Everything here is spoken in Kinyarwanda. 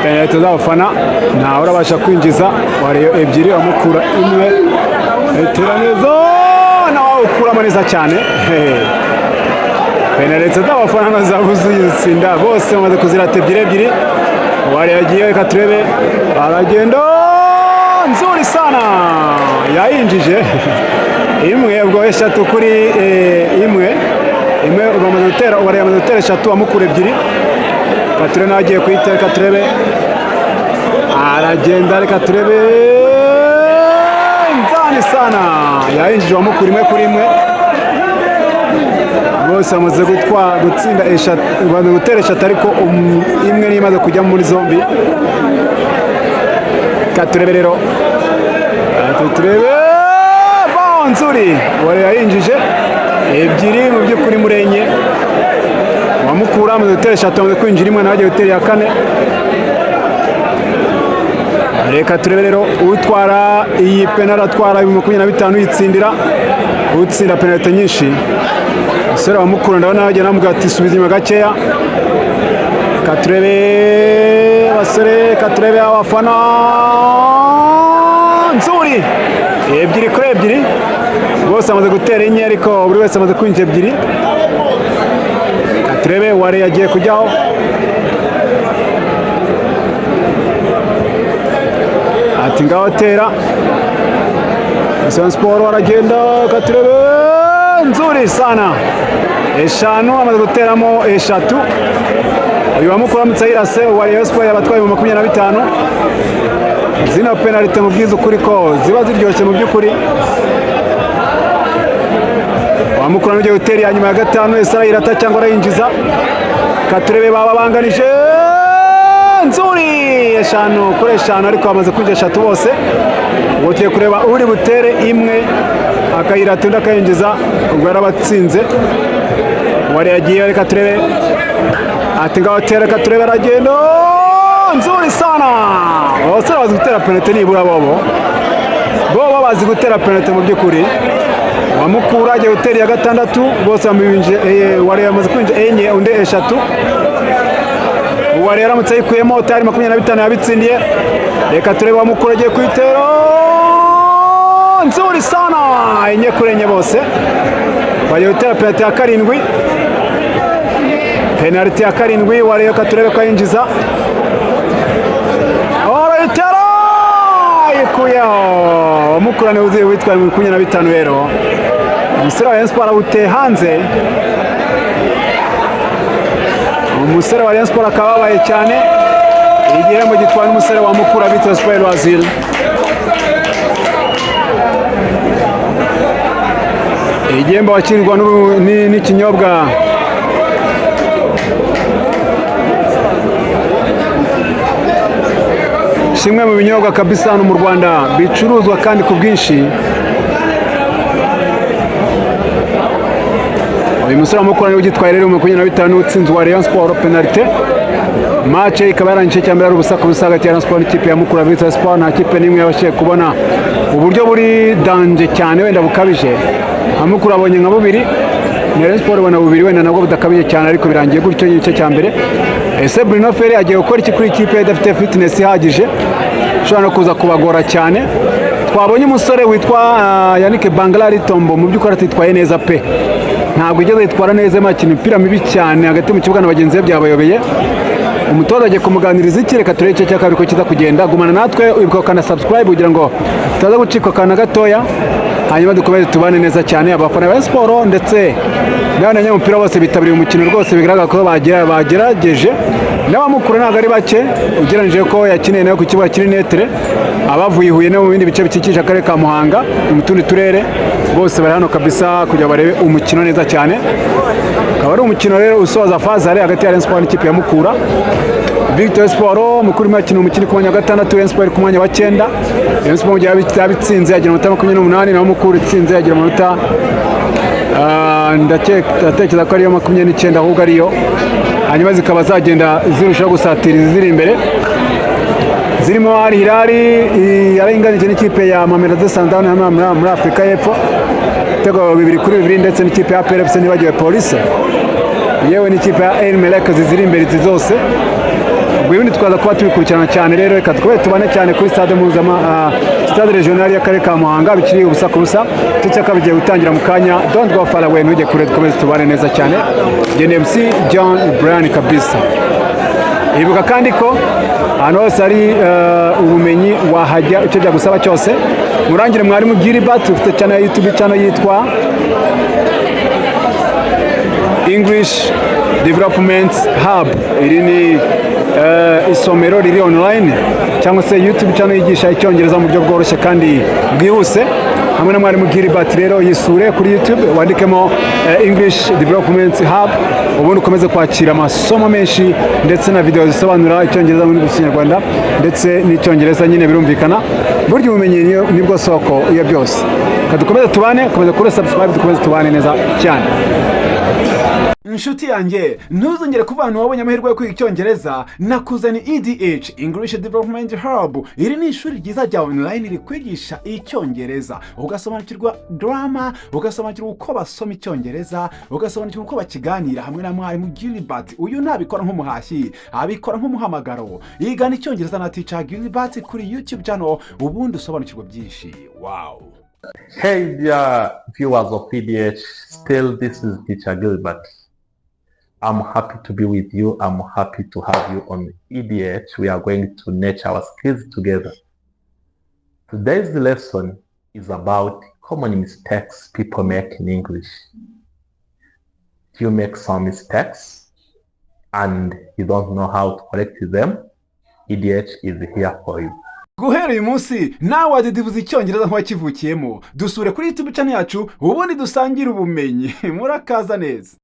Penaliti z'abafana ntawe urabasha kwinjiza. Wa Rayon ebyiri, wa Mukura imwe. Tera neza, nawe ukuramo neza cyane. Penaliti z'abafana zabuze uyitsinda, bose bamaze kuzirata ebyiri ebyiri. Wari yagiye, reka turebe, aragenda nzuri sana, yayinjije imwe. Ubwo eshatu kuri imwe imwe bamaze gutera. Wari yamaze gutera eshatu, wa Mukura ebyiri. Reka turebe, nawe agiye kuyitera, reka turebe, aragenda, reka turebe, nzani sana, yayinjije wa Mukura, 1-1. Bose bamaze gutsinda eshatu, bamaze gutera eshatu, ariko imwe niyo imaze kujya muri zombi. Reka turebe rero, reka turebe, bonzuri, wari yayinjije ebyiri mu by'ukuri muri enye. Wa Mukura amaze gutera eshatu, amaze kwinjira imwe, nawe agiye gutera iya kane. Reka turebe rero, utwara iyi penaliti atwara 25,000, uyitsindira, utsinda penaliti nyinshi. Umusore wa Mukura ndabona yagenda amubwira ati subiza inyuma gakeya. Reka turebe abasore, reka turebe abafana, nzuri, 2-2. Bose bamaze gutera enye, ariko buri wese amaze kwinjira ebyiri. Reka turebe, ware yagiye kujyaho. Ati ngaho tera Rayon Sport, aragenda, reka turebe, nzuri sana, eshanu, amaze guteramo eshatu. Uyu wa Mukura aramutse ayirase, uwa Rayon Sport yabatwaye mu 25. Zino penalite mu bwiza ukuri ko ziba ziryoshye mu by'ukuri. Wa Mukura n'ugiye gutera iya nyuma ya gatanu, ese arayirata cyangwa arayinjiza? Reka turebe, baba banganije, nzuri, 5-5, ariko bamaze kwinjira eshatu bose. Ubwo tugiye kureba uri butere imwe akayirata undi akayinjiza, ubwo yarabatsinze. Wari yagiye, reka turebe, ati ngaho tera, reka turebe, aragenda, nzuri sana. Abasore bazi gutera penaliti nibura, bobo bazi gutera penaliti mu by'ukuri. Wa Mukura agiye gutera iya gatandatu, bose bamubinje, wari yamaze kwinjira enye, undi eshatu. Uwa rero aramutse ayikuyemo tayari 25 yabitsindiye. Reka turebe, wa Mukura agiye kuyitera, nzuri sana, 4-4 bose. Bagiye gutera penaliti ya karindwi, penaliti ya karindwi. Wa rero, reka turebe ko ayinjiza, arayitera, ayikuyeho. Mukura niwe uziye witwaye 25 rero. Umusore wa Rayon Sport awuteye hanze, umusore wa Rayon Sport akaba ababaye cyane. Igihembo gitwawe n'umusore wa Mukura Victor Sport Wazil. Igihembo wakirwa n'ikinyobwa kimwe mu binyobwa kabisa hano mu Rwanda bicuruzwa kandi ku bwinshi. Uyu musore wa Mukura niwe ugitwaye rero 25, utsinze uwa Rayon Sport penalite. Match ikaba yarangije cya mbere ari ubusa ku busa hagati ya Rayon Sport n'ikipe ya Mukura Victor Sport. Nta kipe n'imwe yabashije kubona uburyo buri danger cyane wenda bukabije. Nka Mukura abonye nka bubiri, na Rayon Sport ibona bubiri wenda nabwo budakabije cyane, ariko birangiye gutyo igice cya mbere. Ese Bruno Ferry agiye gukora iki kuri ikipe idafite fitness ihagije, ishobora no kuza kubagora cyane? Twabonye umusore witwa Yannick Bangala Tombo, mu by'ukuri atitwaye neza pe, ntabwo igeze yitwara neza, akina imipira mibi cyane hagati mu kibuga na bagenzi be byabayobeye. Umutoza agiye kumuganiriza iki? Reka turebe igice cya kabiri ko kiza kugenda. Gumana natwe, wibuka gukanda subscribe kugira ngo tutaza gucikwa akana gatoya, hanyuma dukomeze tubane neza cyane. Abafana ba siporo ndetse n'abanyamupira bose bitabiriye umukino rwose, bigaragara ko bagerageje. N'abamukura ntabwo ari bake ugereranyije ko yakiniye nawe ku kibuga kiri netere. Abavuye i Huye no mu bindi bice bikikije akarere ka Muhanga, mu tundi turere, bose bari hano kabisa kugira barebe umukino neza cyane. Akaba ari umukino rero usoza phase aller hagati ya Rayon Sport n'ikipe ya Mukura Victor Sport. Mukuru urimo akina umukino ku mwanya wa gatandatu, Rayon Sport ku mwanya wa cyenda. Rayon Sport mu gihe yabitsinze yagira amanota 28, naho Mukura itsinze yagira amanota ndatekereza ko ariyo 29 ahubwo ariyo, hanyuma zikaba zagenda zirushaho gusatira iziri imbere, zirimo Al Hilal yaringanije n'ikipe ya Mamelodi Sundowns hano muri Afurika y'Epfo ibitego 2-2, ndetse n'ikipe ya APR FC, ntibagiwe Police, yewe n'ikipe ya El Merreikh ziri imbere izi zose. Ubwo ibindi tukaza kuba tubikurikirana cyane. Rero reka twebe tubane cyane kuri stade mpuzama, stade regional y'akarere ka Muhanga. Bikiri 0-0. Igice cya kabiri giye gutangira mu kanya. Don't go far away, ntujye kure, dukomeze tubane neza cyane. Njye MC John Brian kabisa. Ibuka kandi ko ahantu hose hari ubumenyi wahajya icyo byagusaba cyose. Murangire mwarimu Gilbert ufite channel ya YouTube, channel yitwa English Development Hub. Iri ni isomero riri online cyangwa se YouTube channel yigisha Icyongereza mu buryo bworoshye kandi bwihuse hamwe na mwarimu Gilbert. Rero yisure kuri YouTube, wandikemo English Development Hub, ubundi ukomeze kwakira amasomo menshi ndetse na video zisobanura Icyongereza mu Kinyarwanda ndetse n'Icyongereza nyine. Birumvikana, burya ubumenyi nibwo soko ya byose. Reka dukomeze tubane, komeza kuri subscribe, dukomeze tubane neza cyane. Inshuti yanjye, ntuzongere kuva ahantu wabonye amahirwe yo kwiga Icyongereza. Nakuzani EDH, English Development Hub. Iri ni ishuri ryiza rya online rikwigisha Icyongereza, ugasobanukirwa grammar, ugasobanukirwa uko basoma Icyongereza, ugasobanukirwa uko bakiganira hamwe na mwarimu Gilbert. Uyu ntabikora nk'umuhashyi, abikora nk'umuhamagaro. Yigana Icyongereza na Teacher Gilbert kuri YouTube channel, ubundi usobanukirwa byinshi. Wow! Hey dear viewers of EDH, still this is Teacher Gilbert. I'm happy to be with you. I'm happy to have you on EDH. We are going to nurture our skills together. Today's lesson is about common mistakes people make in English. You make some mistakes and you don't know how to correct them. EDH is here for you. Guhera uyu munsi nawe wadidibuza Icyongereza nk'uwakivukiyemo. Dusure kuri YouTube channel yacu, ubundi dusangire ubumenyi. Murakaza neza.